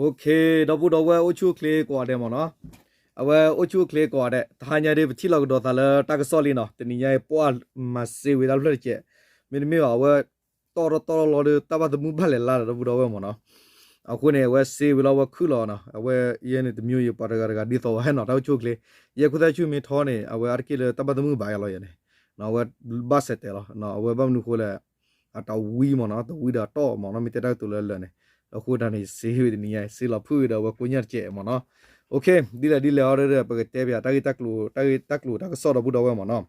ဒီပုၢ်ဒီဝဲၢ်အိၣ်ဆူၣ်အိၣ်ချ့ကိးဂၤဒဲးမ့ၢ်နီၤ, အဝဲအိၣ်ဆူၣ်အိၣ်ချ့ကိးဂၤဒဲး တဟါညါဒ်ပထံၣ်လီၤကဒီးသးလၢတၢ်ကစီၣ်လံနီၤ, တနံၤညါအံၤပှၢ်မၤစ့ဝံၤတၢ်ဖျၢၣ်တကဲး, မ့တမ့ၢ်ဘၣ် အဝဲတီၢ်ထီၣ်တီၢ်လီၤလီၤဒီး တၢ်ဘၣ်သမူဘၣ်လဲၤလၢ်ဒီး ဒီပုၢ်ဒီဝဲၢ်မ့ၢ်နီၤ, အဃိန့ၣ် အဝဲစ့ဝံၤလီၤဝဲခုၣ်လီၤနီၤ, အဝဲယဲန့ၣ်တမံၤယပှၤတဂၤတဂၤဒ်သိးဝဲနီၤ, တၢ်အိၣ်ဆူၣ်အိၣ်ချ့, ယဲခိၣ်သၣ်ဆူၣ်မ့ၢ်ထီန့ၣ် အဝဲအါတက့ၢ်လၢတၢ်ဘၣ်သမူဘၣ်ယၤလီၤယဲန့ၣ်, အဝဲဘၣ်ဆဲးတဲာ်လီၤ, အဝဲဘၣ်မနုၤဃိလဲၣ် အတဝံမ့ၢ်နီၤ, တဝံဒီးတီၢ်မ့ၢ်နီၤ, မ့ၢ်တဲတၢ်ကတိၤလၢလၢာ်န့ၣ်, အဃိတၢ်န့ၣ် စ့ဝံၤတနံၤညါ စ့လီၤဖုၣ်ဝံၤဒီးအဝဲကိညၢ်တကဲးမ့ၢ်နီၤ, ဒ်လဲၣ်ဒ်လဲၣ်အီၤဒီး ပကတဲပၠးတၢ်ဂ့ၢ်တၢ်ကျိၤ တၢ်ဂ့ၢ်တၢ်ကျိၤတၢ်ကစီၣ်ဒီပုၢ်ဒီဝဲၢ်မ့ၢ်နီၤ,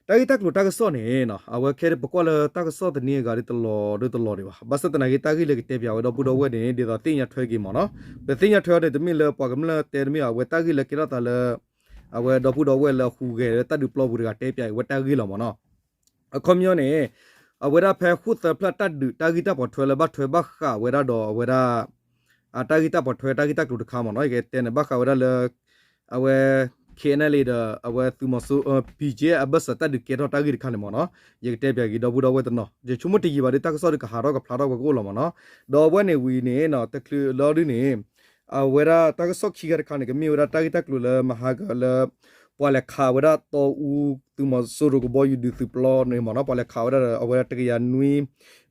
တၢ်ဂ့ၢ်တၢ်ကျိၤတၢ်ကစီၣ်န့ၣ် အဝဲခဲပကွၢ်လၢတၢ်ကစီၣ်တနံၤအဂၤဒ်တလီၤဒ်တလီၤဒံးဘၣ်, ဘၣ်ဆၣ်သနာ်က့တၢ်ဂ့ၢ်လၢကတဲပၠးဝဲဒီပုၢ်ဒီဝဲၢ်န့ၣ် ဒ်သိးသ့ၣ်ညါထွဲက့ၤမ့ၢ်နီၤ, ပသ့ၣ်ညါထွဲအီၤန့ၣ် တမ့ၢ်လၢပှၤကမျၢၢ်တဲတမ့ၢ်ဘၣ်, အဝဲတၢ်ဂ့ၢ်လၢကဲထီၣ်သးလၢ အဝဲဒီပုၢ်ဒီဝဲၢ်လၢအဟူးဂဲၤလၢတၢ်ဒုးပျီပူၤတဂၤတဲပၠးအံၤဝဲတၢ်ဂ့ၢ်လီၤမ့ၢ်နီၤ, အခီပညီန့ၣ် အဝဲဒၣ်ဖဲဃိၣ်သၢဖျၢၣ်တၢ်ဒုးတၢ်ဂ့ၢ်တၢ်ပိာ်ထွဲလၢဘၣ်ထွဲဘၣ်ဃးဝဲဒၣ်ဒီးအဝဲဒၣ် အတၢ်ဂ့ၢ်တၢ်ပိာ်ထွဲတၢ်ဂ့ၢ်တၢ်ကျိၤတခါမ့ၢ်နီၤ, ယကတဲန့ၣ် ဘၣ်ဃးဝဲဒၣ်လၢ အဝဲ KNLA ဒီးအဝဲသုးမီၤစိ BGF အဘၢၣ်စၢၤတၢ်ဒုးကဲထီၣ်တၢ်ဂ့ၢ်တခါန့ၣ်မ့ၢ်နီၤ, ယကတဲပၠးက့ၤဒီပုၢ်ဒီဝဲၢ်တနီၤ, ယဆိကမိၣ်တယံာ်ဘၣ်ဒီးတၢ်ကစီၣ်ဒုးကဟးထီၣ်ကဖျါထီၣ်ဝဲကအိၣ်လီၤမ့ၢ်နီၤ, ဒီးအဝဲန့ၣ်ဝံၤန့ၣ် တချုးလီၤဒုန့ၣ် အဝဲဒၣ်တၢ်ကစီၣ်ခံခါတခါန့ၣ် ကမ့ၢ်ဝဲဒၣ်တၢ်ဂ့ၢ်တၢ်ကျိၤလၢမၤဟးဂီၤလၢ ပှၤလဲၤခးဝဲဒၣ်တီအူ သုးမီၤစိရိၤကဘီယူၤဒုးသုးပျီန့ၣ်မ့ၢ်နီၤ, ပှၤလဲၤခးဝဲဒၣ်ဒီးအဝဲဒၣ်တကယၤနွံ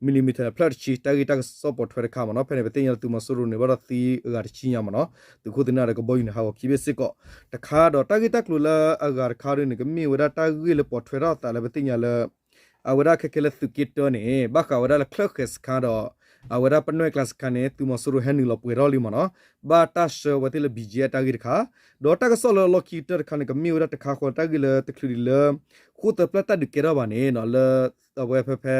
millimeter ဖျၢၣ်တဆံ တၢ်ဂ့ၢ်တၢ်ကစီၣ်ပိာ်ထွဲတခါမ့ၢ်နီၤ, ဖဲန့ၣ် ပသ့ၣ်ညါလၢသုးမီၤစိရိၤန့ၣ် ဘၣ်ဒီးသံအဂၤတဆံညါမ့ၢ်နီၤ, သုးခိၣ်သုးနၢ်ဒီးကဘီယူၤန့ၣ် ဟးဂီၤခံဘ့ၣ်စ့ၢ်ကီးတခါဒီး တၢ်ဂ့ၢ်တၢ်ကျိၤလၢအဂၤတခါဒုန့ၣ် ကမ့ၢ်ဝဲဒၣ်တၢ်ဂ့ၢ်လၢပိာ်ထွဲထီၣ်အသးလၢပသ့ၣ်ညါလၢ အဝဲဒၣ်ခဲခဲလၢသုးက့တၢန့ၣ် ဘၣ်ဃးဝဲဒၣ်လၢချၢၣ်ဃဲၤစခါဒီး အဝဲဒၣ်ပနွဲၢ်ကျါစခါန့ၣ် သုးမီၤစိရိၤဟဲနုာ်လီၤပှဲၤထီၣ်လံမ့ၢ်နီၤ, ဘၣ်တၢ်ဆှၢဝဲသ့ၣ်လၢ ဘံၣ်ကၠံအတၢ်ဂ့ၢ်တခါ, ဒီးတၢ်ကစီၣ်လၢအလီၢ်ခံကတၢၢ်တခါန့ၣ် ကမ့ၢ်ဝဲဒၣ်တခါဃီလၢတၢ်ဂ့ၢ်လၢတချုးဒံးလၢ ဃိၣ်သၢဖျၢၣ်တၢ်ဒုးကဲထီၣ်ဘၣ်န့ၣ် လၢ အဝဲဖဲဖဲ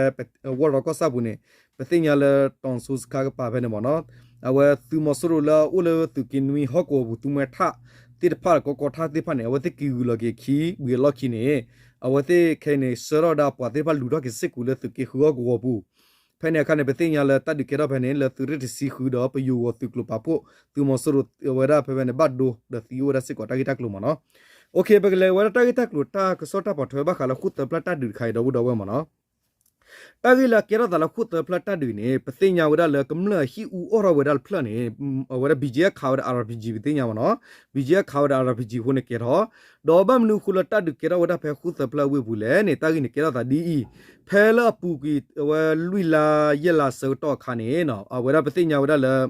ဝီၢ်ရီကီၢ်ဆၣ်ပူၤန့ၣ် ပသ့ၣ်ညါလၢ တီၤစိစခါကပၤဖဲန့ၣ်မ့ၢ်နီၤ, အဝဲသုးမီၤစိရိၤလၢအအိၣ်လၢသုးက့နွံဟီၣ်ကဝီၤပူၤ သုးမွဲထၣ်သ့ၣ်တဖၣ် ကီကီထၣ်သ့ၣ်တဖၣ်န့ၣ် အဝဲသ့ၣ်က့ၤဂုာ်လီၤက့ၤခံဝံၤအလီၢ်ခံန့ၣ် အဝဲသ့ၣ်ခဲအံၤန့ၣ် ဆှၢထီၣ်ဝဲဒၣ်ပှၤသ့ၣ်တဖၣ်လူၤထီၣ်က့ၤစ့ၢ်ကီးလၢသုးက့ဃုဟီၣ်ကဝီၤပူၤ, ဖဲန့ၣ်အခါန့ၣ် ပသ့ၣ်ညါလၢတၢ်ဒုးကဲထီၣ်ဖဲန့ၣ် လၢသုးရ့ၣ်တဆံဃုဒီး ပယိၤဂီၤသုးကျိၤပာ်ဖှိၣ် သုးမီၤစိရိၤအဝဲဒၣ်ဖဲဖဲန့ၣ် ဘၣ်ဒိဒီးသံအိၣ်ဝဲဒၣ်စ့ၢ်ကီးတၢ်ဂ့ၢ်တၢ်ကျိၤမ့ၢ်နီၤ. ပကလဲၤဝဲဒၣ်တၢ်ဂ့ၢ်တၢ်ကျိၤတၢ်ကစီၣ်တၢ်ပိာ်ထွဲဘၣ်ဃးလၢဃိၣ်သၢဖျၢၣ်တၢ်ဒုးတခါအံၤ ဒီပုၢ်ဒီဝဲၢ်မ့ၢ်နီၤ. တၢ်ဂ့ၢ်လၢအကဲထီၣ်သးလၢဃိၣ်သၢဖျၢၣ်တၢ်ဒုးန့ၣ် ပသ့ၣ်ညါဝဲဒၣ်လၢကမျၢၢ်ဟံၣ်အူအီၣ်ထီၣ်ဝဲဒၣ်တဖျၢၣ်န့ၣ် အဝဲဒၣ် ဘံၣ်ကၠံခးဝဲဒၣ် RPG ပသ့ၣ်ညါမ့ၢ်နီၤ, ဘံၣ်ကၠံခးဝဲဒၣ် RPG အဃိန့ၣ်ကဲထီၣ်, ဒီးဘၣ်မနုၤအဃိလၢတၢ်ဒုးကဲထီၣ်ဝဲဒၣ်ဖဲဃိၣ်သၢဖျၢၣ်ဝ့ၢ်ပူၤလဲၣ်န့ၣ် တၢ်ဂ့ၢ်န့ၣ်ကဲထီၣ်သးဒ်အံၤ, ဖဲလၢအပူၤကွံာ်အဝဲလွံၢ်လါယဲၢ်လါဆၢကတီၢ်အခါန့ၣ် အဝဲဒၣ်ပသ့ၣ်ညါဝဲဒၣ်လၢ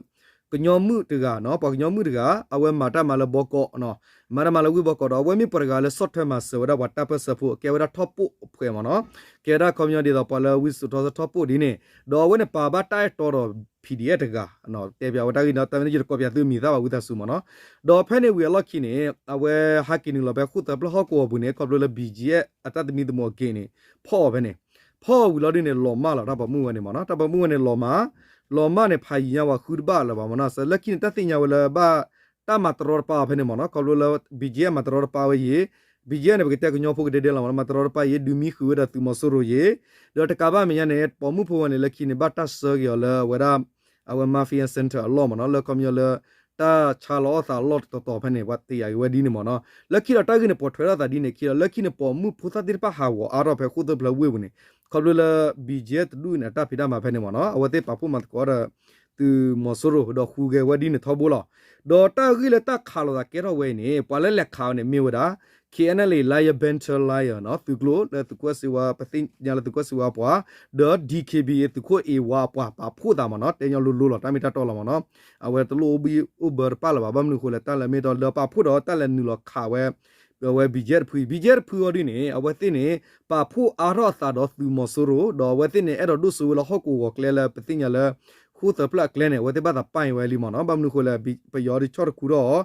ကညီမုၣ်တဂၤနီၤ, ပှၤကညီမုၣ်တဂၤ အဝဲမၤတၢ်မၤလၢဘီကီး, မၤတၢ်မၤလၢဝ့ၢ်ဘီကီးဒီး အဝဲမ့ၢ်ပှၤတဂၤလၢဆီၣ်ထွဲမၤစၢၤဝဲဒၣ်ပှၤတၢ်ပၢၢ်ဆၢဖိ ကဲဝဲဒၣ်ထီၣ်ပိၣ်အဖှဲးမ့ၢ်နီၤ, ကဲဝဲဒၣ်ခီပညီဒ်သိးပှၤလၢဝံစိာ်ထီၣ်စၢထီၣ်ပိၣ်ဒ်န့ၣ်, ဒီးအဝဲန့ၣ်ပာ်ဘၣ်တၢ်အဲၣ်တီဒီး PDF တဂၤ, တဲပၠးဝဲတၢ်ဂ့ၢ်နီၤ, တၢ်မ့ၢ်န့ၣ်ယတကိးပၠးသုအမံၤသၣ်ဘၣ်ဝံသးစူၤမ့ၢ်နီၤ, ဒီးဖဲန့ၣ်ဝံၤအလီၢ်ခံန့ၣ် အဝဲဟးက့ၤနုာ်လီၤဖဲဃိၣ်သၢဖျၢၣ်ဟီၣ်ကဝီၤပူၤန့ၣ် ခီဖျိလၢ ဘံၣ်ကၠံအတၢ်သမံသမိးအက့ၢ်န့ၣ် ဖီၣ်အီၤဖဲန့ၣ်, ဖီၣ်အီၤဝံၤလီၤဒ်န့ၣ် လီၤမၢ်လီၤ တၢ်ပိာ်မုၣ်ဝဲန့ၣ်မ့ၢ်နီၤ, တၢ်ပိာ်မုၣ်ဝဲန့ၣ်လီၤမၢ်, လီၤမၢ်န့ၣ် ဖးယံၤညါဝဲဃုတဘၣ်လၢၤဘၣ်မ့ၢ်နီၤ, လၢခံန့ၣ် တၢ်သ့ၣ်ညါဝဲလၢဘၣ်တၢ်မၤတရီတပါအီၤဖဲန့ၣ်မ့ၢ်နီၤ, ခီဖျိလၢ ဘံၣ်ကၠံအမၤတရီတပါဝဲအံၤ, ဘံၣ်ကၠံန့ၣ် ပကတဲကညီဖိကဒဲဒဲလီၤမ့ၢ်နီၤ, မၤတရီတပါအံၤ ဒုးမံဃုာ်ဝဲဒၣ်သုးမီၤစိရိၤအံၤ, ဒီးတကးဘၣ်မဲာ်ညါန့ၣ် ပိာ်မုၣ်ဖိဝဲန့ၣ် လၢခံန့ၣ် ဘၣ်တၢ်ဆှၢက့ၤအီၤလၢအဝဲဒၣ် အဝဲ Mafia Center အလီၢ်မ့ၢ်နီၤ, လၢခီပညီလၢ တၢ်ဆါလီၤအီၣ်သးအလီၢ်တတီၤတီၤဖဲန့ၣ် ပှၤတယာ်က့ၤဝဲဒ်န့ၣ်မ့ၢ်နီၤ, လၢခံဒီးတၢ်ဂ့ၢ်န့ၣ် ပိာ်ထွဲထီၣ်သးဒ်န့ၣ်ခံဒီး လၢခံန့ၣ် ပိာ်မုၣ်ဖိသၣ်သ့ၣ်တဖၣ်ဟးဂီၤအါထီၣ်ဖဲဃိၣ်သၢဖျၢၣ်ဝ့ၢ်ပူၤန့ၣ်, ခီဖျိလၢ ဘံၣ်ကၠံတဒူၣ်န့ၣ် အတၢ်ဖံးတၢ်မၤဖဲန့ၣ်မ့ၢ်နီၤ, အဝဲသ့ၣ်ပာ်ဖှိၣ်မၤသကိးဒီး သုးမီၤစိရိၤ ဒီးဃုဂဲၤဝဲဒ်န့ၣ်ထီဘိလီၤ. ဒီးတၢ်ဂ့ၢ်လၢတၢ်ခးလိာ်သးကဲထီၣ်ဝဲအံၤန့ၣ် ပှၤလၢလဲၤခးဝဲန့ၣ်မ့ၢ်ဝဲဒၣ် KNLA Lion Battalion သုးကျိၤလၢသုးကွဲးစံးဝါ ပသ့ၣ်ညါလၢသုးကွဲးစံးဝါအပှၤ, ဒီး DKBA သုးခိၣ်အ့ဝါအပှၤပာ်ဖှိၣ်သးမ့ၢ်နီၤ, တဲညီလိၤလိၤလီၤ တၢ်မ့ၢ်တၢ်တီလီၤမ့ၢ်နီၤ, အဝဲတလိၣ်အိၣ်ဘၣ်အိၣ်ဘၢတပၣ်လၢၤဘၣ်, ဘၣ်မနုၤအဃိလဲၣ် တၢ်လၢမ့ၢ်တီလၢပာ်ဖှိၣ်ဒီးတၢ်လဲၤနုာ်လီၤခးဝဲ အဝဲ ဘံၣ်ကၠံတဖု, ဘံၣ်ကၠံတဖုအီၤဒ်န့ၣ် အဝဲသ့ၣ်န့ၣ် ပာ်ဖှိၣ်အါထီၣ်အသးဒီးသုးမီၤစိရိၤ ဒီးအဝဲသ့ၣ်န့ၣ် အဲၣ်ဒိးဒိၣ်စိဝဲလၢဟီၣ်ကဝီၤကျဲလၢပသ့ၣ်ညါလၢ ဃိၣ်သၢဖျၢၣ်အကျဲန့ၣ် အဝဲသ့ၣ်ဘၣ်သးပၢ်အီၤဝဲလံမ့ၢ်နီၤ, ဘၣ်မနုၤအဃိလဲၣ် ပယီၤဒုးဆီၣ်တခူထီၣ်အီၤ,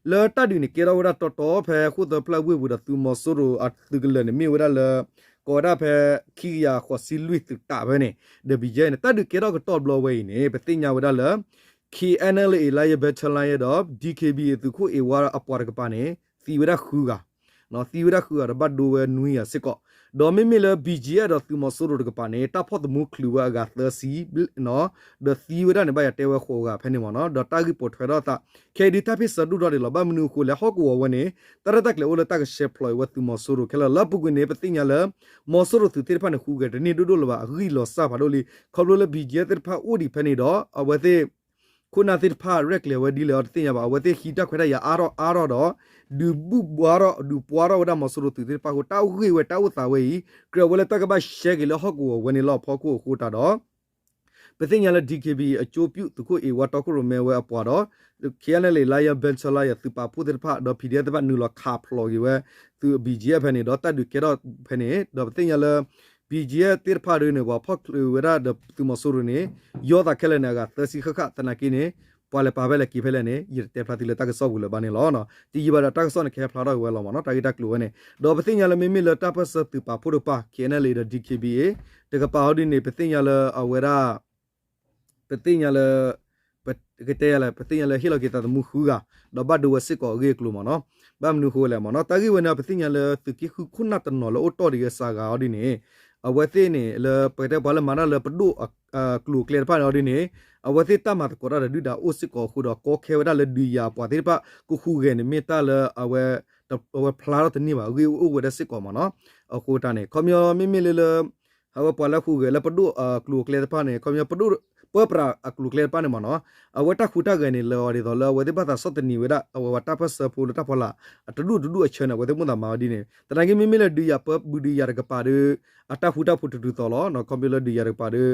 လၢတၢ်ဒုးန့ၣ်ကဲထီၣ်ဝဲဒၣ်တီတီဖဲဃိၣ်သၢဖျၢၣ်ဝ့ၢ်ပူၤဒီးသုးမီၤစိရိၤအသုးကလၢၤန့ၣ် မ့ၢ်ဝဲဒၣ်လၢ ကိးဝဲဒၣ်ဖဲ ခံကယၤဃိးဆံလွံၢ်သုးတးဖဲန့ၣ်, ဒီးဘံၣ်ကၠံန့ၣ် တၢ်ဒုးကဲထီၣ်ကတီၢ်ဘျီဝဲအံၤန့ၣ် ပသ့ၣ်ညါဝဲဒၣ်လၢ KNLA Lion Battalion ဒီး DKBA သုးခိၣ်အ့ဝါအပှၤတကပၤန့ၣ် သံဝဲဒၣ်ဃုဂၤ သံဝဲဒၣ်ဃုဂၤဒီးဘၣ်ဒိဝဲနွံဂၤစ့ၢ်ကီး, ဒီးမ့မ့ၢ်လၢ ဘံၣ်ကၠံဒီးသုးမီၤစိရိၤတကပၤန့ၣ် တၢ်ဖီၣ်သမူချုးဝဲအဂၤသၢဆံ ဒီးသံဝဲဒၣ်န့ၣ် ဘၣ်ယၤတဲဝဲဃိးဂၤဖဲန့ၣ်မ့ၢ်နီၤ, ဒီးတၢ်ဂ့ၢ်ပိာ်ထွဲထီၣ်အသး ခဲအံၤဒုးတၢ်ဖ့ၣ်ဆၢဒိၣ်ထီၣ်ဒံးလီၤ, ဘၣ်မနုၤအဃိလဲၣ် ဟီၣ်ကဝီၤဝဲန့ၣ် တၢ်ရဲၣ်တၢ်ကျဲၤအိၣ်လၢတၢ်ကဆှဲဖျိးအံၤဝဲသုးမီၤစိရိၤခဲလၢာ်, လၢအပူၤကွံာ်န့ၣ် ပသ့ၣ်ညါလၢ မီၤစိရိၤသုးသ့ၣ်တဖၣ်န့ၣ် ဃုဂဲၤတန့ၢ်ဒိၣ်ဒိၣ်လၢၤဘၣ်, အဂံၢ်လီၤစၢ်ဖးဒိၣ်လံ, ခီဖျိလၢ ဘံၣ်ကၠံသ့ၣ်တဖၣ်အိၣ်ဒံးဖဲန့ၣ်ဒီး အဝဲသ့ၣ် ခိၣ်နၢ်သ့ၣ်တဖၣ်ရဲၣ်ကျဲၤဝဲဒ်လဲၣ်အီၤတသ့ၣ်ညါဘၣ်. အဝဲသ့ၣ်ဟံးတၢ်ခွဲးတၢ်ယာ်အါထီၣ်အါထီၣ်ဒီး ဒုးဘူၣ်ဘှါထီၣ် ဒုးပှါထီၣ်ဝဲဒၣ်မီၤစိရိၤသုးသ့ၣ်တဖၣ်အဃိ တၢ်အိၣ်ဂ့ၢ်ဝဲတၢ်အိၣ်သးဝဲအံၤ ကြၢးဝဲလၢတၢ်ကဘၣ်ရှဲက့ၤလၢဟီၣ်ကဝီၤဝဲန့ၣ်လီၤ. အဖီခိၣ်အဃိတၢ်ဒီး ပသ့ၣ်ညါလၢ DKBA အကၠိပၠူၣ်သုးခိၣ်အ့ၣ်ဝါတီခိၣ်ရိၣ်မဲဝဲအပှၤဒီး KNLA လါယဲ ဘဲၣ်ဆၢလါယဲ သုးပာ်ဖှိၣ်သ့ၣ်တဖၣ်ဒီး PDF သ့ၣ်တဖၣ်နုာ်လီၤခးဖျိးက့ၤဝဲ သုး BGF ဖဲန့ၣ် ဒီးတၢ်ဒုးကဲထီၣ်ဖဲန့ၣ် ဒီးပသ့ၣ်ညါလၢ BGF သ့ၣ်တဖၣ်ဒ်န့ၣ် ပှၤဖီၣ်ချုးဝဲဒၣ်ဒီးသုးမီၤစိရိၤန့ၣ် ယီသးခဲလၢာ်န့ၣ် အဂၤသၢဆံဃၣ်ဃၣ် သနာ်က့န့ၣ် ပှၤလဲၤပာ်ဖဲလဲၣ်က့ၤဖဲလဲၣ်န့ၣ် ယတတဲဖျါသုလၢတၢ်ကစီၣ်ပူၤလၢၤဘၣ်န့ၣ်လီၤ. တယံာ်ဘၣ်ဒီးတၢ်ကစီၣ်န့ၣ် ကဟဲဖျါထီၣ်က့ၤဝဲလီၤမ့ၢ်နီၤ တၢ်ဂ့ၢ်တၢ်ကျိၤဝဲန့ၣ် ဒီးပသ့ၣ်ညါလၢမ့မ့ၢ်လၢတၢ်ပၢၢ်ဆၢသုးပာ်ဖှိၣ်တကပၤ KNLA ဒီး DKBA တကပၤအီၤဒ်န့ၣ် ပသ့ၣ်ညါလၢအဝဲဒၣ် ပသ့ၣ်ညါလၢ ပကတဲယၤလဲၣ် ပသ့ၣ်ညါလၢဟ့ၣ်လီၤက့ၤသးသမူဃုဂၤ ဒီးဘၣ်ဒိဝဲစ့ၢ်ကီးအဂ့ၢ်အကျိၤမ့ၢ်နီၤ. ဘၣ်မနုၤအဃိလဲၣ်မ့ၢ်နီၤ တၢ်ဂ့ၢ်ဝဲန့ၣ် ပသ့ၣ်ညါလၢသုးက့ဃုခိၣ်နၢ်တနီၤလၢအိၣ်တီၢ်ဒံးက့ၤစှၤဂၤအီၤဒ်န့ၣ် အဝဲသ့ၣ်န့ၣ် လၢပကတဲပှၤလၢမၤတၢ်လၢပဒိၣ်အကျိၤအကျဲတဖၣ်န့ၣ်အီၤဒ်န့ၣ် အဝဲသ့ၣ်တၢ်မၤသကိးတၢ်ဒီးဒုၣ်ဒါအိၣ်စ့ၢ်ကီးအဃိဒီး ကီခဲဝဲဒၣ်လၢဒုးယၤပှၤသ့ၣ်တဖၣ် ကဟူးဂဲၤန့ၣ်မ့ၢ်တၢ်လၢအဝဲ အဝဲဖျါထီၣ်တန့ၢ်ဘၣ် အဂ့ၢ်အိၣ်ဝဲဒၣ်စ့ၢ်ကီးမ့ၢ်နီၤ. အဃိတၢ်န့ၣ် ခီပညီမ့မ့ၢ်လၢလၢ အဝဲပှၤလၢဟူးဂဲၤလၢပဒိၣ်အကျိၤအကျဲတဖၣ်န့ၣ် ခီပညီပဒိၣ်ပၢပြးအကျိၤအကျဲတဖၣ်န့ၣ်မ့ၢ်နီၤ အဝဲတၢ်ဟူးတၢ်ဂဲၤန့ၣ်လၢအီၤဒ်သိးလၢအဝဲသ့ၣ်ဘၣ်သးဆီၣ်သနံးဝဲဒၣ် အဝဲပှၤတၢ်ပၢၢ်ဆၢဖိလၢတၢ်ဖီလာ် အတဒူၣ်တဒူၣ်အဆၢန့ၣ် အဝဲသ့ၣ်မိၣ်သးမၤဝဲဒ်န့ၣ် သနာ်က့မ့မ့ၢ်လၢဒုးယၤပၢ ဘုးဒုးယၤတကပၤဒီး အတၢ်ဟူတၢ်ဖိးတတုၤသိးလီၤ. ခီပညီလၢဒုးယၤတကပၤဒီး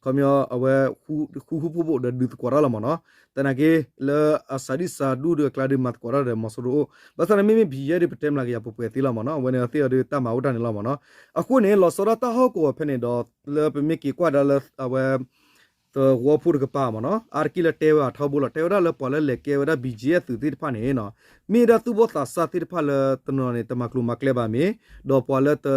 ခီပညီအဝဲ ဃူဃူဖိးဖိးဒီးဒုးသကိးတၢ်လီၤမ့ၢ်နီၤ. သနာ်က့ လၢအစးဒံၣ်စးဒူၣ်ဒီးအကျါဒီးမၤသကိးတၢ်ဒီးမီၤစိရိၤအိၣ် ဘၣ်ဆၣ်န့ၣ်မ့မ့ၢ် ဘီယဲၢ် ဒီးပတဲမျးကယၤပှဲၤပှဲၤသ့လီၤမ့ၢ်နီၤ အဝဲန့ၣ်သ့ၣ်အီၤဒီးတၢ်မၤအိၣ်တၢ်န့ၣ်လီၤမ့ၢ်နီၤ. အဃိန့ၣ် လီၤဆီဒၣ်တၢ်ဟီၣ်ကဝီၤဖဲန့ၣ်ဒီး လၢပမ့ၢ်က့ၤကွၢ်ဒၣ်လၢအဝဲ သဝီဖိတကပၤမ့ၢ်နီၤ အါတက့ၢ်လၢတဲဝဲအထီဘိလီၤ တဲဝဲဒၣ်လၢပှၤလၢလဲၤကဲဝဲဒၣ် ဘီယဲၢ် သုးသ့ၣ်တဖၣ်န့ၣ် မ့ၢ်ဒၣ်သူၣ်ဘီၣ်သးစၢ်သ့ၣ်တဖၣ်လၢတနီၤန့ၣ် တမၤကျိၤမၤကျဲဘၣ်မ့ၢ် ဒီးပှၤလၢတ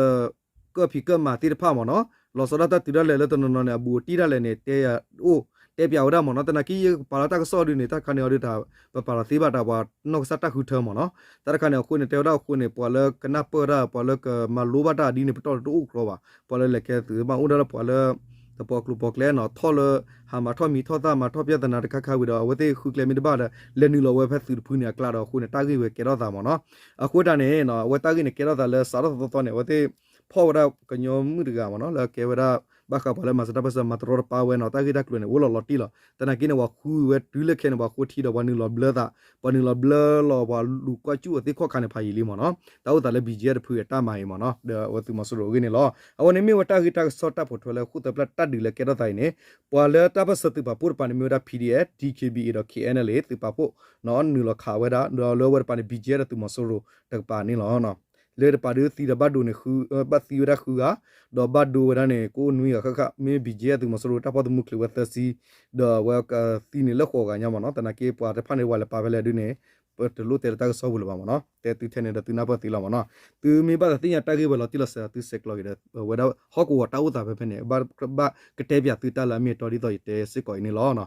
ကၢၣ်ဖံးကၢၣ်မၤသ့ၣ်တဖၣ်မ့ၢ်နီၤ လီၤဆီဒၣ်တၢ်တုၤဒၣ်လဲာ်လၢတနီၤနီၤန့ၣ် အဘူးအတံၢ်ဒၣ်လဲာ်န့ၣ် တဲယၤအိၣ် တဲပၠးဝဲဒၣ်မ့ၢ်နီၤ. သနာ်က့ယကပာ်လီၤတၢ်ကစီၣ်ဒ်န့ၣ် တၢ်တခါန့ၣ်အီၤဒီးတၢ် ပပာ်လီၤသ့ဘၣ်တၢ်ပှၤနီၢ်ကစၢ်တၢ်ဃုထၢမ့ၢ်နီၤ. တၢ်တခါန့ၣ်အဃိန့ၣ် တဲဝဲဒၣ်အဃိန့ၣ် ပှၤလၢကနၢ်ပၢၢ်တၢ် ပှၤလၢကမၤလိဘၣ်တၢ်ဒ်န့ၣ် ပတီၢ်တအိၣ်ကြီဘၣ်. ပှၤလၢလဲၤကဲသုးမ့ၢ်အိၣ်ဒၣ်လၢပှၤလၢ တပိာ်ကျိၤပိာ်ကျဲနီၤ ထီၣ်လၢ ဟးမၤထီၣ်မံၤထီၣ်သၣ်မၤထီၣ်ပျဲသနာ်တခါခါဝံၤဒီး အဝဲသ့ၣ်ဃုကျဲမ့ၢ်တဘၣ်ဒီး လဲၤနုာ်လီၤဝဲဖဲသုးတဖုန့ၣ်အကျါဒီးအဃိန့ၣ် တၢ်ဂ့ၢ်ဝဲကဲထီၣ်သးမ့ၢ်နီၤ. အဃိတၢ်န့ၣ် အဝဲတၢ်ဂ့ၢ်န့ၣ်ကဲထီၣ်သးလၢစးထီၣ်သီသီန့ၣ် အဝဲသ့ၣ် ဖီၣ်ဝဲဒၣ်ကညီမုၣ်တဂၤမ့ၢ်နီၤ လၢကဲဝဲဒၣ် ဘၣ်ဃးပှၤလၢမၤစၢၤတၢ်ပၢၢ်ဆၢမၤတရီတပါဝဲနီၤ တၢ်ဂ့ၢ်တၢ်ကျိၤန့ၣ် အိၣ်လီၤလီၤတံၢ်လီၤ. သနာ်က့န့ၣ် ပှၤဃုဝဲတုၤလၢခဲန့ၣ် ပှၤဃိထံဒီးပှၤနုာ်လီၤဘျၢသး ပှၤနုာ်လီၤဘျၢလီၤပှၤလူၤကွၢ်ကၠူၣ်အသ့ၣ်ခီၣ်ခါန့ၣ် ဖးယံာ်လံမ့ၢ်နီၤ. တၢ်အိၣ်သးလၢ ဘီယဲၢ် တဖုအတၢ်မၤအံၤမ့ၢ်နီၤ ဒီးအဝဲသုးမီၤစိရိၤအဂ့ၢ်န့ၣ်လီၤ. အဝဲန့ၣ်မ့ၢ်ဝဲတၢ်ဂ့ၢ်တၢ်ကစီၣ်တၢ်ပိာ်ထွဲလၢဃိၣ်သၢဖျၢၣ်တၢ်ဒုးလၢကဲထီၣ်သးအံၤန့ၣ် ပှၤလၢတၢ်ပၢၢ်ဆၢသုးပာ်ဖှိၣ်တကပၤန့ၣ် မ့ၢ်ဝဲဒၣ် ဘီဒ်အ့ၣ် ဒီး ခဲအံၤအလ်အ့ သုးပာ်ဖှိၣ် နုာ်လီၤခးဝဲဒၣ် ဒီးလၢအဝဲတကပၤန့ၣ် ဘီယဲၢ် ဒီးသုးမီၤစိရိၤတကပၤန့ၣ်လီၤ. လၢတကပၤဒုးသံဒီးဘၣ်ဒိန့ၣ် ဘၣ်သံဝဲဒၣ်ဃုဂၤ ဒီးဘၣ်ဒိဝဲဒၣ်န့ၣ် ကအိၣ်နွံဂၤဃၣ်ဃၣ် မ့ၢ် ဘီယဲၢ် သုးမီၤစိရိၤတၢ်ဖီၣ်သမူချုးဝဲသၢဆံ ဒီးအဝဲကသံန့ၣ်လၢဃိးဂၤညါမ့ၢ်နီၤ. သနာ်က့ပှၤတဖၣ်န့ၣ် ပှၤလဲၤပာ်ဖဲလဲၣ်ဒုးန့ၣ် ပတလိၣ်တဲလၢတၢ်ကစီၣ်ပူၤလၢၤဘၣ်မ့ၢ်နီၤ. တဲသုထဲန့ၣ်ဒီးသုနၢ်ပၢၢ်သ့လီၤမ့ၢ်နီၤ. သုမ့ၢ်ဘၣ်သးသ့ၣ်ညါတၢ်ဂ့ၢ်ဝဲလီၤတံၢ်လီၤဆဲး သုဆဲးကျိးက့ၤဒီး ဝဲဒၣ်ဟီၣ်ကဝီၤတၢ်အိၣ်သးဖဲဖဲန့ၣ် ဘၣ်ကတဲပၠးသုတၢ်လၢအမ့ၢ်အတီဒ်သိးယတဲစ့ၢ်ကီးအံၤန့ၣ်လီၤ.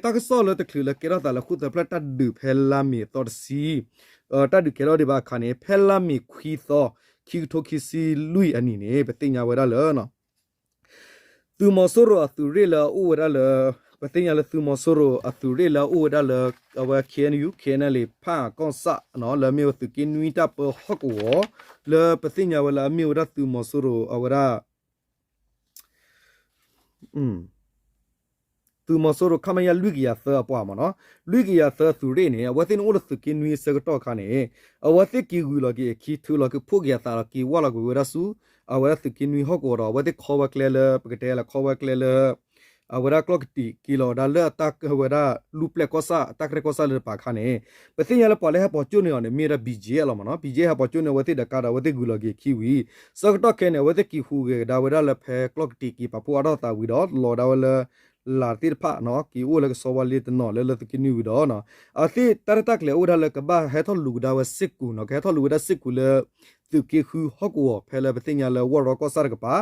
တၢ်ကစီၣ်လၢတချုးလၢကဲထီၣ်သးလၢဃိၣ်သၢဖျၢၣ်တၢ်ဒုးဖဲလါမ့ၤအသီတဆံ တၢ်ဒုးကဲထီၣ်ဒံးဘၣ်အခါန့ၣ် ဖဲလါမ့ၤခွံသီ ခံကထိခံဆံလွံၢ်အနံၣ်န့ၣ် ပသ့ၣ်ညါဝဲဒၣ်လၢ သုးမီၤစိရိၤအသုးရ့ၣ်လၢအအိၣ်ဝဲဒၣ်လၢ ပသ့ၣ်ညါလၢသုးမီၤစိရိၤအသုးရ့ၣ်လၢအအိၣ်ဝဲဒၣ်လၢ အဝဲ ခဲအံၤအလ် ခဲအံၤအလ် ဖၣ်ကီၢ်ဆၣ်နီၤ လၢအမ့ၢ်ဝဲသုးက့နွံတၢ်ပၢဟီၣ်ကဝီၤ လၢပသ့ၣ်ညါဝဲလၢအမ့ၢ်ဝဲဒၣ်သုးမီၤစိရိၤအဝဲဒၣ် သုးမီၤစိရိၤ ခမရ လွံၢ်ကယၤသၢအပှၤမ့ၢ်နီၤ, လွံၢ်ကယၤသၢသုးရ့ၣ်န့ၣ် အဝဲသ့ၣ်န့ၣ်အိၣ်လၢသုးက့နွံအဆၢကတီၢ်အခါန့ၣ် အဝဲသ့ၣ်က့ၤဂုာ်လီၤက့ၤအခံ ထုးလီၤက့ၤဖှိၣ်ကယၤသးလီၤ က့ၤဝၢ်လီၤကွံာ်ဝဲဒၣ်ဆူ အဝဲဒၣ်သုးက့နွံဟီၣ်ကဝီၤဒီး အဝဲသ့ၣ်ခီဝဲကျဲလၢ ပကတဲလၢခီဝဲကျဲလၢ အဝဲဒၣ်ကျီၢ်ကတံာ် က့ၤလီၤဝဲဒၣ်လၢအတၢ်ဝဲဒၣ်လူၢ်ပျဲၢ်ကီၢ်ဆၣ် တၢ်ကရဲကီၢ်ဆၣ်လၢတပၤအခါန့ၣ် ပသ့ၣ်ညါလၢပှၤလၢဟဲပိာ်ကၠိၣ်န့ၢ်အီၤန့ၣ် မ့ၢ်ဝဲဒၣ် ဘီကၠ့အလီၤမ့ၢ်နီၤ, ဘီကၠ့ဟဲပိာ်ကၠိၣ်န့ၢ်အဝဲသ့ၣ်ဒီးကါဒီး အဝဲသ့ၣ်ဂုာ်လီၤက့ၤအခံဝံၤ ဆၢကတီၢ်ခဲအံၤန့ၣ် အဝဲသ့ၣ်က့ၤဟူးဂဲၤကဒါဝဲဒၣ်လၢဖဲကျီၢ်ကတံာ်က့ၤပာ်ဖှိၣ်အါထီၣ်သးဝံၤဒီး လီၤဒါဝဲလၢ လၢ်သ့ၣ်တဖၣ်နီၤ က့ၤအိၣ်လၢကဆီဝါလ့တနီၤလၢလၢသုးက့နွံဝံၤဒီး အဝဲသ့ၣ်တၢ်ရဲၣ်တၢ်ကျဲၤအိၣ်ဝဲဒၣ်လၢကဘၣ်ဟဲထီၣ်လူၤကဒါဝဲစ့ၢ်ကီးနီၤ, ကဟဲထီၣ်လူၤဝဲဒၣ်စ့ၢ်ကီးလၢ သုးက့ဃုဟီၣ်ကဝီၤ ဖဲလၢပသ့ၣ်ညါလၢဝီၢ်ရီကီၢ်ဆၣ်တကပၤ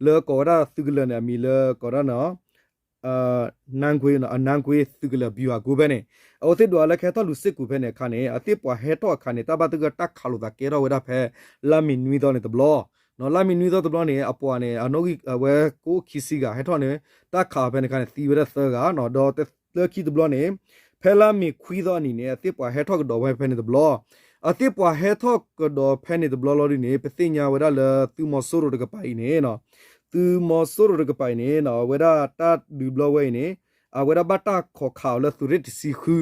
လၢကိးဝဲဒၣ်သုးကလၢၤန့ၣ် အမံၤလၢကိးဒၣ် နန်းကွင်း နန်းကွင်းသုးကလၢၤ ဗျူဟာကုန်း ဖဲန့ၣ် အဝဲသ့ၣ်ဒွးလၢကဟဲထီၣ်လူၤစ့ၢ်ကီးဖဲန့ၣ်အခါန့ၣ် အဝဲသ့ၣ်ပှၤဟဲထီၣ်အခါန့ၣ် တၢ်ဘၣ်သဂၢၢ်တၢ်ခးလိာ်သးကဲထီၣ်ဝဲဒၣ်ဖဲ လါမ့ၤနွံသီန့ၣ်တဘျီ, လါမ့ၤနွံသီတဘျီန့ၣ် အပှၤန့ၣ် အနီၣ်ဂံၢ်အဝဲကအိၣ်ခံဆံဂၤ ဟဲထီၣ်န့ၣ် တၢ်ခးဖဲန့ၣ်အခါန့ၣ် သံဝဲဒၣ်သၢဂၤနီၤ, ဒီးလၢခံတဘျီန့ၣ် ဖဲလါမ့ၤခွံသီအနံၤန့ၣ် အဝဲသ့ၣ်ပှၤဟဲထီၣ်ကဒီးဝဲဖဲန့ၣ်တဘျီ အဝဲသ့ၣ်ပှၤဟဲထီၣ်ကဒီးဖဲန့ၣ်တဘျီလီၤဒုးန့ၣ် ပသ့ၣ်ညါဝဲဒၣ်လၢသုးမီၤစိရိၤတကပၤအံၤန့ၣ် သုးမီၤစိရိၤတကပၤအံၤန့ၣ် အဝဲဒၣ်တၢ်ဒုးဘျီဝဲအံၤန့ၣ် အဝဲဒၣ်ဘၣ်တၢ်ခိးခးအီၤလၢသုးရ့ၣ်တဆံဃု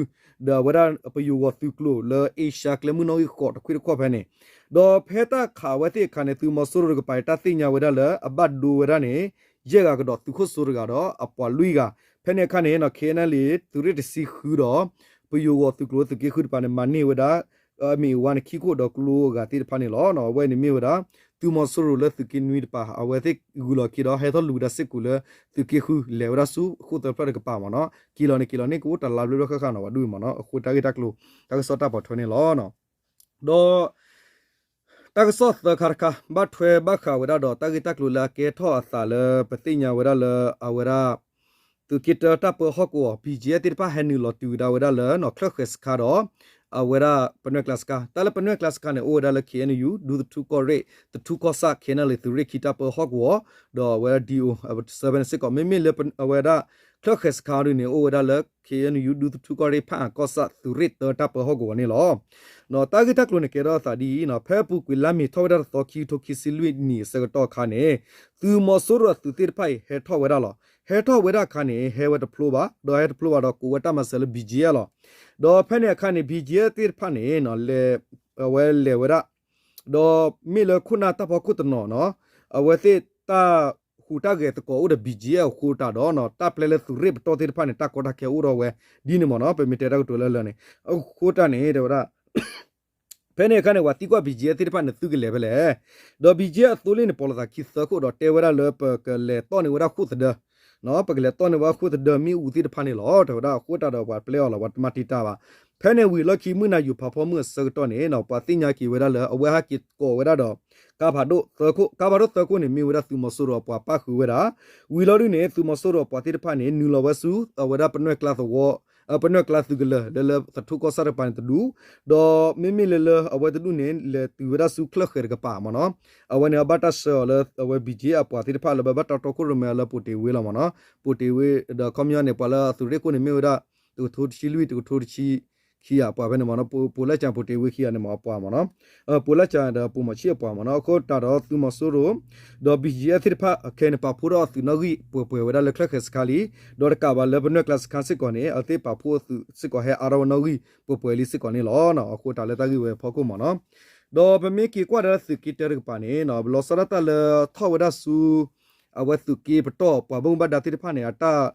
ဒီးအဝဲဒၣ်ပယိၤဂီၤသုးကျိၤလၢအ့ရှါကျဲမုၢ်နီၣ်ဂံၢ်ဃိးတခွံတခီၣ်ဖဲန့ၣ်, ဒီးဖဲတၢ်ခးအဝဲသ့ၣ်အခါန့ၣ် သုးမီၤစိရိၤတကပၤအံၤ တၢ်သ့ၣ်ညါဝဲဒၣ်လၢအဘၣ်ဒိဝဲဒၣ်န့ၣ် ယဲၢ်ဂၤကဒီး သုးခိၣ်စိတဂၤဒီးအပှၤလွံၢ်ဂၤ, ဖဲန့ၣ်အခါန့ၣ် KNLA သုးရ့ၣ်တဆံဃုဒီး ပယိၤဂီၤသုးကျိၤသုးက့ဃုတကပၤန့ၣ် မၤန့ၢ်ဝဲဒၣ် မ့ၣ်အူဝါန့ၣ်ခံခိၣ်ဒီးကျိအဂၤသ့ၣ်တဖၣ်န့ၣ်လီၤ. အဝဲန့ၣ်မ့ၢ်ဝဲဒၣ် သုးမီၤစိရိၤလၢသုးက့နွံတကပၤ အဝဲသ့ၣ်ဂုၤလီၤခံဒီး ဟဲထီၣ်လူၤဝဲဒၣ်စ့ၢ်ကီးလၢ သုးက့ဃု လဲၤဝဲဒၣ်ဆူဃိၣ်သၢဖျၢၣ်တကပၤမ့ၢ်နီၤ, က့ၤလီၤန့ၣ်က့ၤလီၤန့ၣ် ကအိၣ်တလါဘျဲၣ်ဘျဲၣ်ဃၣ်ဃၣ်နီၤ ပှၤဒိၣ်အံၤမ့ၢ်နီၤ, အဃိတၢ်ဂ့ၢ်တၢ်ကျိၤ တၢ်ကစီၣ်တၢ်ပိာ်ထွဲန့ၣ်လီၤ. ဒီး တၢ်ကစီၣ်သၢခါတခါ ဘၣ်ထွဲဘၣ်ဃးဝဲဒၣ်ဒီး တၢ်ဂ့ၢ်တၢ်ကျိၤလၢအကဲထီၣ်အသးလၢ ပသ့ၣ်ညါဝဲဒၣ်လၢ အဝဲဒၣ် သုးက့တၢတၢ်ပၢဟီၣ်ကဝီၤ BGF သ့ၣ်တဖၣ်ဟဲနုာ်လီၤတုၤဝဲဒၣ်လၢ ချၢၣ်ဃဲၤစခါဒီး အဝဲဒၣ်ပနွဲၢ်ကျါစခါ, တၢ်လၢပနွဲၢ်ကျါစခါန့ၣ် အိၣ်ဝဲဒၣ်လၢ KNU ဒူသထူကီၢ်ရ့ၣ် သထူကီၢ်ဆၣ် KNLA သုးရ့ၣ်ခံတၢ်ပၢဟီၣ်ကဝီၤ ဒီးအဝဲဒၣ် DO စၢဖဲန့ၣ်စ့ၢ်ကီး, မ့မ့ၢ်လၢအဝဲဒၣ် ချၢၣ်ဃဲၤစခါဒ်န့ၣ် အိၣ်ဝဲဒၣ်လၢ KNU ဒူသထူကီၢ်ရ့ၣ် ဖၣ်အၣ်ကီၢ်ဆၣ်သုးရ့ၣ်တၢတၢ်ပၢဟီၣ်ကဝီၤန့ၣ်လီၤ. တၢ်ဂ့ၢ်တၢ်ကျိၤန့ၣ်ကဲထီၣ်အသးဒ်အံၤ, ဖဲအပူၤကွံာ်လါမ့ၤထီၣ်ဝဲဒၣ်တသီ ခံကထိခံဆံလွံၢ်နံၣ်အဆၢကတီၢ်အခါန့ၣ် သုးမီၤစိရိၤအသုးသ့ၣ်တဖၣ်အံၤ ဟဲထီၣ်ဝဲဒၣ်လီၤ. ဟဲထီၣ်ဝဲဒၣ်အခါန့ၣ် ဟဲဝဲတဖျိဘၣ်, ဒီးဟဲတဖျိဘၣ်ဒီး ကိးဝဲတၢ်မၤစၢၤလၢ BGF လီၤ. ဒီးဖဲန့ၣ်အခါန့ၣ် BGF သ့ၣ်တဖၣ်န့ၣ် လဲၤ အဝဲလဲၤဝဲဒၣ် ဒီးမ့ၢ်လၢခိၣ်နၢ်တၢ်ဖီခိၣ်တနီၤနီၤ, အဝဲသ့ၣ်တၢ်ဟူးတၢ်ဂဲၤသကိးအိၣ်ဒီး BGF အဃိတၢ်ဒီး တၢ်ပျဲလၢသုးရ့ၣ်ပတီၢ်သ့ၣ်တဖၣ်န့ၣ် တၢ်ကီတၢ်ခဲအိၣ်ထီၣ်ဝဲဒ်န့ၣ်မ့ၢ်နီၤ, ပမ့ၢ်တဲတၢ်ကတိၤလၢလၢာ်န့ၣ် အဃိတၢ်န့ၣ် တဲဝဲဒၣ် ဖဲန့ၣ်အခါန့ၣ် ပှၤသံကွၢ် BGF သ့ၣ်တဖၣ်န့ၣ် သုကလဲၤဖဲလဲၣ်, ဒီး BGF အသိလ့ၣ်န့ၣ် ပိာ်လိာ်သးခံသၢခိၣ်ဒီး တဲဝဲဒၣ်လၢပကလဲၤတီၢ်န့ၢ်ဝဲဒၣ်ဃိၣ်သဒၢ ပကလဲၤတီၢ်န့ၢ်ဝဲဃိၣ်သဒၢမ့ၣ်အူသ့ၣ်တဖၣ်န့ၣ်လီၤ. တဲဝဲဒၣ်အဃိတၢ်ဒီးပှၤပျဲအီၤလီၤ ပှၤတမၤတံာ်တာ်ဘၣ်. ဖဲန့ၣ်ဝံၤလီၢ်ခံ မုၢ်နၤယူၤဖးဖီမုၢ်အဆၢကတီၢ်န့ၣ် ပှၤသ့ၣ်ညါက့ၤဝဲဒၣ်လၢ အဝဲဟဲက့ၤကိးဝဲဒၣ်ဒီး ကါဖးဒိၣ်သၢခိၣ်, ကါဖးဒိၣ်သၢခိၣ်န့ၣ် မ့ၢ်ဝဲဒၣ်သုးမီၤစိရိၤအပှၤပၣ်ဃုာ်ဝဲဒၣ်, ဝံၤလီၤဒုးန့ၣ် သုးမီၤစိရိၤအပှၤသ့ၣ်တဖၣ်န့ၣ် နုာ်လီၤဝဲဆူ အဝဲဒၣ်ပနွဲၢ်ကျါသဝီ ပနွဲၢ်ကျါသုးကလၢၤ လၢလၢသထူကီၢ်ဆၣ်တကပၤန့ၣ်တဒူၣ်, ဒီးမ့မ့ၢ်လၢလၢအဝဲတဒူၣ်န့ၣ် လဲၤတုၤဝဲဒၣ်ဆူချၢၣ်ဃဲၤတကပၤမ့ၢ်နီၤ, အဝဲန့ၣ်အဘၣ်တၢ်ဆှၢအီၤလၢအဝဲ BGF အပှၤသ့ၣ်တဖၣ်လၢဘၣ်တၢ်တီခိၣ်ရိၣ်မဲအီၤလၢပိာ်တ့ၢ်ဝ့လီၤမ့ၢ်နီၤ, ပိာ်တ့ၢ်ဝ့ ဒီးခီပညီန့ၣ် ပှၤလၢအသုးရ့ၣ်ခိၣ်န့ၣ်မ့ၢ်ဝဲဒၣ် တကထိတဆံလွံၢ် တကထိတဆံခံဂၤ ပှၤဖဲန့ၣ်မ့ၢ်နီၤ, ပိာ်လၢကၠၣ်ပိာ်တ့ၢ်ဝ့ခံဂၤန့ၣ်မ့ၢ်အပှၤမ့ၢ်နီၤ, ပိာ်လၢကၠၣ်ဒီးပိာ်မီၤဆံၣ်အပှၤမ့ၢ်နီၤ, အဃိတၢ်ဒီးသုးမီၤစိရိၤ ဒီး BGF သ့ၣ်တဖၣ်အခဲန့ၣ် ပာ်ဖှိၣ်ထီၣ်အသုးနီၣ်ဂံၢ်ပှဲၤပှဲၤဝဲဒၣ်လၢချၢၣ်ဃဲၤစခါလံ, ဒီးတကးဘၣ်လၢပနွဲၢ်ကျါစခါစ့ၢ်ကီးန့ၣ် အဝဲသ့ၣ်ပာ်ဖှိၣ်အသုးစ့ၢ်ကီးဟဲအါထီၣ်ဝဲနီၣ်ဂံၢ်ပှဲၤပှဲၤလံစ့ၢ်ကီးန့ၣ်လီၤ. အဃိတၢ်လၢတၢ်ဂ့ၢ်ဝဲအဖီခိၣ်မ့ၢ်နီၤ, ဒီးပမ့ၢ်က့ၤကွၢ်ဒီးသုးက့တၢတကပၤန့ၣ် လီၤဆီဒၣ်တၢ်လၢထီၣ်ဝဲဒၣ်ဆူ အဝဲသုးက့ပတီၢ်ပှၤဘၣ်မူဘၣ်ဒါသ့ၣ်တဖၣ်န့ၣ် အတၢ်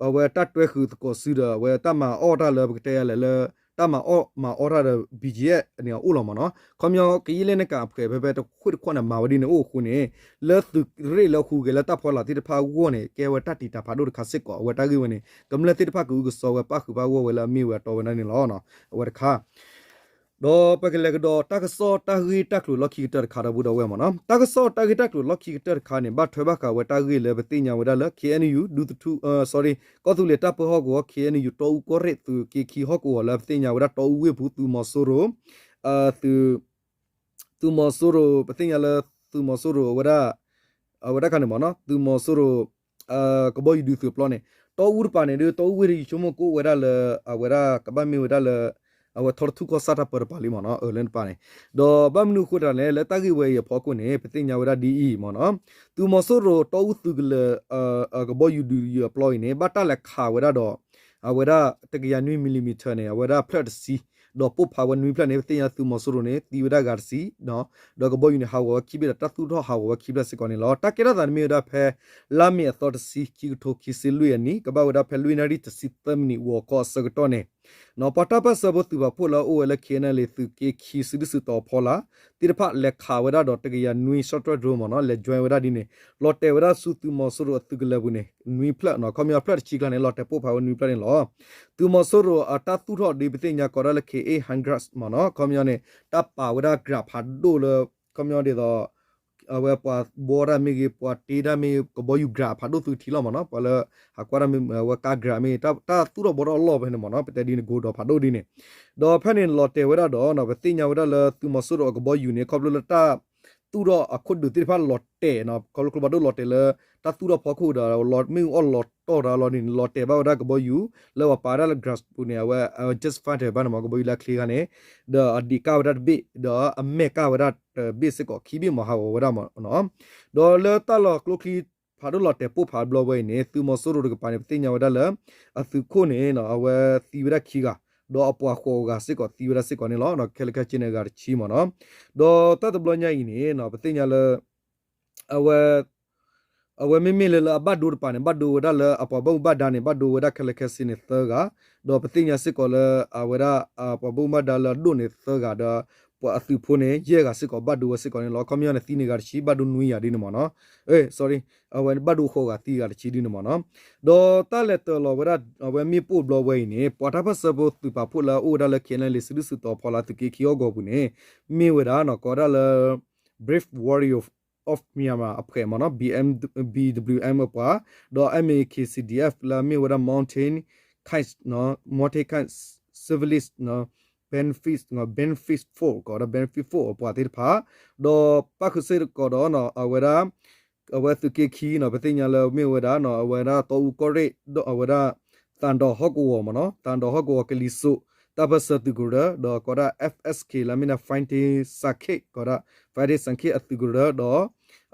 အဝဲတၢ်တွဲဃုာ်သကိးစုဒီး အဝဲတၢ်မၤအီၣ်တၢ်လၢပကတဲယၤလဲၣ်လၢ တၢ်မၤအီၣ်မၤအီတၢ်ဒီး BGF န့ၣ်အအိၣ်လီၤမ့ၢ်နီၤ. ခီပညီကယဲၢ်လၢနကၣ်အဖှဲးဖဲဖဲတခွ့ၣ်တခီၣ်န့ၣ် မၤဝဲဒ်န့ၣ်အိၣ်အဃိန့ၣ် လၢသုးရ့ၣ်လၢဟူးဂဲၤလၢတၢ်ဖီလာ်သ့ၣ်တဖၣ်အဂီၢ်န့ၣ် ကဲဝဲတၢ်တံာ်တာ်ဖးဒိၣ်တခါစ့ၢ်ကီး အဝဲတၢ်ဂ့ၢ်ဝဲန့ၣ် ကမျၢၢ်သ့ၣ်တဖၣ်ကအုကစွါဝဲပၣ်ဃုာ်ပၣ်ဂီၢ်ဝဲလၢအမ့ၢ်ဝဲအတီဝဲဒၣ်န့ၣ်လီၤ. အဝဲတခါ ဒီးပကလဲၤကဒီးတၢ်ကစီၣ်တၢ်ဂ့ၢ်တၢ်ကျိၤလီၢ်ခံကတၢၢ်တခါဒီပုၢ်ဒီဝဲၢ်မ့ၢ်နီၤ. တၢ်ကစီၣ်တၢ်ဂ့ၢ်တၢ်ကျိၤလီၢ်ခံကတၢၢ်တခါန့ၣ် ဘၣ်ထွဲဘၣ်ဃးဝဲတၢ်ဂ့ၢ်လၢပသ့ၣ်ညါဝဲဒၣ်လၢ KNU ဒူသထူ sorry ကီၢ်သူလ့ၤတၢ်ပၢဟီၣ်ကဝီၤ KNU တီအူကီၢ်ရ့ၣ်သုးက့ခံဟီၣ်ကဝီၤလၢပသ့ၣ်ညါဝဲဒၣ်တီအူဝ့ၢ်ပူၤ သုးမီၤစိရိၤ သုး သုးမီၤစိရိၤ ပသ့ၣ်ညါလၢသုးမီၤစိရိၤအဝဲဒၣ် အဝဲဒၣ်ခါန့ၣ်မ့ၢ်နီၤ သုးမီၤစိရိၤ ကဘီယူၤဒုးသုးပျီန့ၣ် တီအူတပၤန့ၣ်ဒီး တီအူဝ့ၢ်တယံၤဆိကမိၣ်ကအိၣ်ဝဲဒၣ်လၢ အဝဲဒၣ်ကဘၣ်မ့ၢ်ဝဲဒၣ်လၢ အဝဲထီတထူၣ်ကီၢ်ဆၣ်တၢ်ပၢတပၤလံမ့ၢ်နီၤ အၢလၢတပၤန့ၣ် ဒီးဘၣ်မနုၤအဃိတၢ်လဲၣ် လၢတၢ်ဂ့ၢ်ဝဲအံၤအဖီခိၣ်န့ၣ် ပသ့ၣ်ညါဝဲဒၣ်ဒ်အံၤမ့ၢ်နီၤ သုးမီၤစိရိၤတီအူသုးကလၢၤ ကဘီယူၤဒုးယၤအပျီအံၤန့ၣ် ဘၣ်တၢ်လဲၤခးဝဲဒၣ်ဒီး အဝဲဒၣ်တကယၤနွံ millimeter န့ၣ် အဝဲဒၣ်ဖျၢၣ်တဆံ ဒီးပိၢ်ဖးဝဲနွံဖျၢၣ်န့ၣ် ပသ့ၣ်ညါသုးမီၤစိရိၤန့ၣ် သံဝဲဒၣ်ဂၤတဆံ ဒီးကဘီယူၤန့ၣ် ဟးဂီၤဝဲခံဘ့ၣ်ဒီး တၢ်သူၣ်ထီၣ်ဟးဂီၤဝဲခံဖျၢၣ်စ့ၢ်ကီးန့ၣ်လီၤ. တၢ်ကဲထီၣ်သးန့ၣ်မ့ၢ်ဝဲဒၣ်ဖဲ လါမ့ၤအသီတဆံ ခံကထိခံဆံလွံၢ်အနံၣ် ကဘၣ်ဝဲဒၣ်ဖဲလွံၢ်နၣ်ရံၣ်တဆံသၢမံးနံး ဂီၤခီအဆၢကတီၢ်န့ၣ် ပှၤတၢ်ပၢၢ်ဆၢဖိသုးပာ်ဖှိၣ်လၢအအိၣ်ဝဲလၢ KNLA သုးက့ခံစုဒုၣ်စုတီၤအဖီလာ် သ့ၣ်တဖၣ်လဲၤခးဝဲဒၣ်ဒီးတကယၤနွံ short range drone မ့ၢ်နီၤ လဲၤ join ဝဲဒၣ်ဒ်န့ၣ် လီၤတဲာ်ဝဲဒၣ်ဆူသုးမီၤစိရိၤအသုးကလၢၤပူၤန့ၣ် နွံဖျၢၣ်နီၤ ခီပညီဖျၢၣ်တဆံကျါန့ၣ် လီၤတဲာ်ပိၢ်ဖးဝဲနွံဖျၢၣ်န့ၣ်လီၤ. သုးမီၤစိရိၤအတၢ်သူၣ်ထီၣ်ဒ်ပသ့ၣ်ညါကိးဒၣ်လၢ K eight Hunter မ့ၢ်နီၤ ခီပညီန့ၣ် တၢ်ပာ်ဝဲဒၣ် gram ဖးဒိၣ်လၢ ခီပညီဒ်သိး အဝဲပှၤဘှီတၢ်မ့ၢ်ဂ့ၤ ပှၤတ့တၢ်မ့ၢ်ဂ့ၤ ကဘီယူၤ gram ဖးဒိၣ်သုထံလီၤမ့ၢ်နီၤ ပှၤလၢ ဟးကွၢ်တၢ်မ့ၢ်အဝဲကါ gram မ့ၢ်ဂ့ၤ တၢ်သူၣ်ထီၣ်ဘှီထီၣ်အလီၢ်ဖဲန့ၣ်မ့ၢ်နီၤ ပတဲဒ်န့ၣ် ကိၤဒီးဖးဒိၣ်ဒ်န့ၣ် ဒီးဖဲန့ၣ်လီၤတဲာ်ဝဲဒၣ်ဒီး ပသ့ၣ်ညါဝဲဒၣ်လၢသုးမီၤစိရိၤအကဘီယူၤန့ၣ် ခီဖျိလၢတၢ်သူၣ်ထီၣ်အခိၣ်ဒုးသ့ၣ်တဖၣ်လီၤတဲာ်နီၤ ခီဖျိကျိဖးဒိၣ်လီၤတဲာ်လၢ တၢ်သူၣ်ထီၣ်ဖီခိၣ်ဒီး မ့ၣ်အူအီၣ်လီၤတီၢ်တၢ်လီၤန့ၣ် လီၤတဲာ်ဘၣ်ဝဲဒၣ်ကဘီယူၤ လၢပှၤပာ်ဝဲဒၣ်လၢ gram ပူၤန့ၣ် အဝဲ jet fighter ဘၣ်န့ၣ်မ့ၢ် ကဘီယူၤလၢအချ့ခါန့ၣ် ဒီးအဒံးကၣ်ဝဲဒၣ်တဘ့ၣ် ဒီးအမဲာ်ကၣ်ဝဲဒၣ်တဘ့ၣ်စ့ၢ်ကီး ခံဘ့ၣ်မ့ၢ်ဟးဂီၤဝဲဒၣ်မ့ၢ်နီၤ ဒီးလၢတၢ်လီၢ်ကျိချံ ဖးဒိၣ်လီၤတဲာ်ပိၢ်ဖးဘျီဝဲအံၤန့ၣ် သုးမီၤစိရိၤတကပၤန့ၣ် ပသ့ၣ်ညါဝဲဒၣ်လၢ အသုးခိၣ်န့ၣ် အဝဲသံဝဲဒၣ်ခံဂၤ, ဒီးအပှၤဃိးဂၤစ့ၢ်ကီးသံဝဲဒၣ်စ့ၢ်ကီးန့ၣ်လီၤ. ခဲလၢာ်ခဲဆ့န့ၣ်အဂၤတဆံမ့ၢ်နီၤ. ဒီးတၢ်တဘျီညါအံၤန့ၣ် ပသ့ၣ်ညါလၢ အဝဲ အဝဲမ့မ့ၢ်လၢလၢအဘၣ်ဒိတပၤန့ၣ် ဘၣ်ဒိဝဲဒၣ်လၢအပှၤဘၣ်မူဘၣ်ဒါန့ၣ် ဘၣ်ဒိဝဲဒၣ်ခဲလၢာ်ခဲဆ့န့ၣ်သၢဂၤ, ဒီးပသ့ၣ်ညါစ့ၢ်ကီးလၢ အဝဲဒၣ် ပှၤဘၣ်မူဘၣ်ဒါလၢအဒိၣ်န့ၣ်သၢဂၤဒီး ပှၤအသုးဖိန့ၣ် ယဲၢ်ဂၤစ့ၢ်ကီးဘၣ်ဒိဝဲစ့ၢ်ကီးန့ၣ်လီၤ. အခီပညီန့ၣ်သံန့ၢ်ဂၤတဆံ ဘၣ်ဒိနွံဂၤဒ်န့ၣ်မ့ၢ်နီၤ. အဲ sorry အဝဲဘၣ်ဒိဃိးဂၤသံဂၤတဆံဒ်န့ၣ်မ့ၢ်နီၤ. ဒီးတၢ်လဲၤတၢၤလီၤဝဲဒၣ် အဝဲမ့ၣ်ပိၢ်ဘျီဝဲအံၤန့ၣ် ပှၤတၢ်ပၢၢ်ဆၢဖိသုးပာ်ဖှိၣ်လၢအအိၣ်ဝဲဒၣ်လၢ ခ့ၣ်အဲၣ်လ့ စုဒုၣ်စုတီၤဖီလာ်သုးက့ခံဟီၣ်ကဝီၤပူၤန့ၣ် မ့ၢ်ဝဲဒၣ်နီၤ ကိးဒၣ်လၢ Brave Warrior of Myanmar အဖှဲးမ့ၢ်နီၤ BM BWM အပှၤ ဒီး MAKCDF လၢအမ့ၢ်ဝဲဒၣ် Mountain Kite နီၤ Mountain Kite Civilist နီၤ Benefit နီၤ Benefit Force ကိးဒၣ် Benefit Force အပှၤသ့ၣ်တဖၣ် ဒီးပၣ်ဃုာ်စ့ၢ်ကီးဒီးနီၤ အဝဲဒၣ် အဝဲသုးက့ခံနီၤ ပသ့ၣ်ညါလၢမ့ၢ်ဝဲဒၣ်နီၤ အဝဲဒၣ်တီအူကီၢ်ရ့ၣ် ဒီးအဝဲဒၣ် သၣ်ဒီးဟီၣ်ကဝီၤမ့ၢ်နီၤ သၣ်ဒီးဟီၣ်ကဝီၤကလံၤစိး တၢ်ပၢၢ်ဆၢသုးကရၢ ဒီးကိးဒၣ် FSK လၢမ့ၢ်ဒၣ် Fighting Circuit ကိးဒၣ် Fighting Circuit အသုးကရၢ ဒီး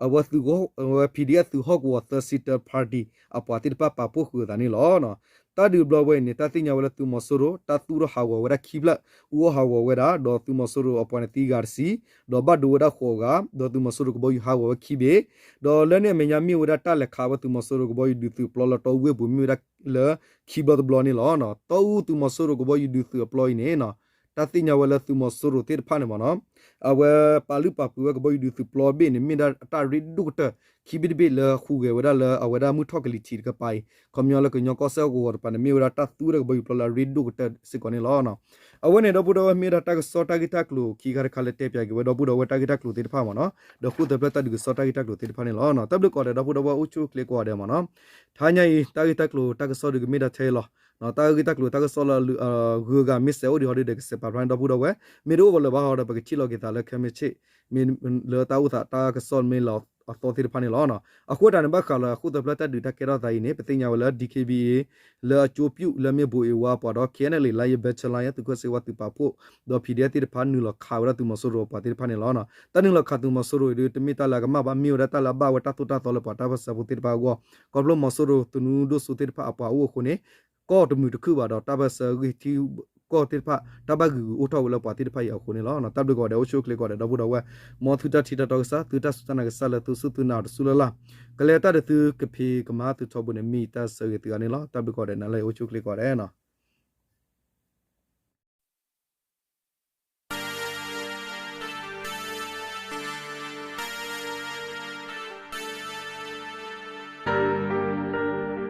အဝဲသုး အဝဲ PDF သုးဟီၣ်ကဝီၤသၢဆံတၢ party အပှၤသ့ၣ်တဖၣ်ပာ်ဖှိၣ်ဃုာ်အသးန့ၣ်လီၤ. တၢ်ဒုးဘျီဝဲအံၤန့ၣ် တၢ်သ့ၣ်ညါဝဲလၢသုးမီၤစိရိၤ တၢ်သူၣ်ထီၣ်ဟးဂီၤဝဲဒၣ်ခံဖျၢၣ် အူအီၣ်ဟးဂီၤဝဲဒၣ် ဒီးသုးမီၤစိရိၤအပှၤန့ၣ်သံဂၤတဆံ ဒီးဘၣ်ဒိဝဲဒၣ်ဃိးဂၤ ဒီးသုးမီၤစိရိၤကဘီယူၤဟးဂီၤဝဲခံဘ့ၣ် ဒီးလၢန့ၣ်အမဲာ်ညါမ့ၢ်ဝဲဒၣ်တၢ်လဲၤခးဝဲသုးမီၤစိရိၤကဘီယူၤဒုးသုးအပျီလၢတီအူဝ့ၢ်ပူၤ မ့ၢ်ဝဲဒၣ်လၢခံဘျီတဘျီန့ၣ်လီၤ. တီအူသုးမီၤစိရိၤကဘီယူၤဒုးသုးအပျီအံၤန့ၣ် တၢ်သ့ၣ်ညါဝဲလၢသုးမီၤစိရိၤသ့ၣ်တဖၣ်န့ၣ်မ့ၢ်နီၤ အဝဲပာ်လုၢ်ပာ်ပှ့ၤဝဲကဘီယူၤဒုးသုးပျီဘ့ၣ်န့ၣ် မ့ၢ်ဒၣ်တၢ်ရ့ဒိၣ်ကတၢၢ် ခံဘ့ၣ်တဘ့ၣ်လၢဟူးဂဲၤဝဲဒၣ်လၢအဝဲဒၣ်မုၢ်ထီၣ်ကလံၤထံးတကပၤအံၤ ခီပညီလၢကညီကီၢ်စဲၣ်ဟီၣ်ကဝီၤတကပၤန့ၣ် မ့ၢ်ဝဲဒၣ်တၢ်သူဝဲဒၣ်ကဘီယူၤပျီလၢအရ့ဒိၣ်ကတၢၢ်စ့ၢ်ကီးန့ၣ်လီၤ. အဝဲန့ၣ်ဒီပုၢ်ဒီဝဲၢ်မ့ၢ်ဝဲဒၣ်တၢ်ကစီၣ်တၢ်ဂ့ၢ်တၢ်ကျိၤခံခါတခါလၢတဲပၠးက့ၤဝဲဒီပုၢ်ဒီဝဲၢ်တၢ်ဂ့ၢ်တၢ်ကျိၤသ့ၣ်တဖၣ်မ့ၢ်နီၤ ဒီးဃုသၢဖျၢၣ်တၢ်ဒုးကစီၣ်တၢ်ဂ့ၢ်တၢ်ကျိၤသ့ၣ်တဖၣ်န့ၣ်လီၤ. တၢ်ဘျုးကိးဂၤဒဲးဒီပုၢ်ဒီဝဲၢ်အိၣ်ဆူၣ်အိၣ်ချ့ကိးဂၤဒဲးမ့ၢ်နီၤ ထါညါအံၤ တၢ်ဂ့ၢ်တၢ်ကျိၤတၢ်ကစီၣ်ဒုးကမ့ၢ်ဒၣ်ထဲအံၤလီၤ. တၢ်ဂ့ၢ်တၢ်ကျိၤတၢ်ကစီၣ်လၢအဂုၤအဂၤမ့ၢ်စဲးအိၣ်ဒံးဟီဒုးဒီးကစဲးပာ်ဖျါန့ၣ်ဒီပုၢ်ဒီဝဲၢ် မ့ၢ်တအိၣ်ဘၣ်လၢၤဘၣ်ဟီဒီး ပကထံၣ်လိာ်က့ၤသးလၢခဲမုၢ်ဆ့ၣ် မ့ၢ်လၢတၢ်အိၣ်သးတၢ်ကစီၣ်မ့ၢ်လီၤအသီသ့ၣ်တဖၣ်န့ၣ်လီၤ. အဃိသတးန့ၣ် ဘၣ်ဃးလၢဃုသၢဖျၢၣ်တၢ်ဒုးတၢ်ကဲထီၣ်သးအံၤန့ၣ် ပသ့ၣ်ညါဝဲလၢ DKBA လၢအကၠိပျုၢ်လၢမ့ၢ်ဘိးအ့ဝါပှၤဒီး KNLA လါယဘဲဆလါယဲ သုးခိၣ်စ့ဝါသုးပာ်ဖှိၣ် ဒီး PDF သ့ၣ်တဖၣ်နုာ်လီၤခးဝဲဒၣ်သုးမီၤစိရိၤအပှၤသ့ၣ်တဖၣ်န့ၣ်လီၤ. တၢ်နုာ်လီၤခးသုးမီၤစိရိၤအံၤဒုး တမ့ၢ်တၢ်လၢအကမၣ်ဘၣ် မ့ၢ်ဝဲဒၣ်တၢ်လၢအဘၣ်ဝဲတၢ်သိၣ်တၢ်သီလၢပှၤတၢ်ပၢၢ်ဆၢဖိသ့ၣ်တဖၣ်အဂီၢ် ခီဖျိမီၤစိရိၤသနူဒိၣ်စိသ့ၣ်တဖၣ်အပှၤအိၣ်အဃိန့ၣ် ကီၢ်တမုာ်တခုၣ်ဘၣ်ဒီး တၢ်ပၢၢ်ဆၢဂံၢ်ထံးကီၢ်သ့ၣ်တဖၣ် တၢ်ဘၣ်ဂံာ်ဂူာ်အိၣ်ထီၣ်ဝဲလၢပှၤသ့ၣ်တဖၣ်အံၤအဃိန့ၣ်လီၤ. တၢ်ဘျုးကိးဂၤဒဲးအိၣ်ဆူၣ်အိၣ်ချ့ကိးဂၤဒဲးဒီပုၢ်ဒီဝဲၢ် မ်သုတၢ်ထံၣ်တၢ်တီကစၢ် သုတၢ်စူၢ်တၢ်နာ်ကစၢ်လၢသုစူၢ်သုနာ်အီၤတစူၢ်လၢ်လၢ် ကလဲၤတၢ်ဒီးသုကဖံးကမၤသုထီဘိန့ၣ် မ့ၢ်တၢ်ဆၢဂ့ၤသုဂၤန့ၣ်လီၤ. တၢ်ဘျုးကိးဂၤဒဲး နၤလၢအံၤအိၣ်ဆူၣ်အိၣ်ချ့ကိးဂၤဒဲး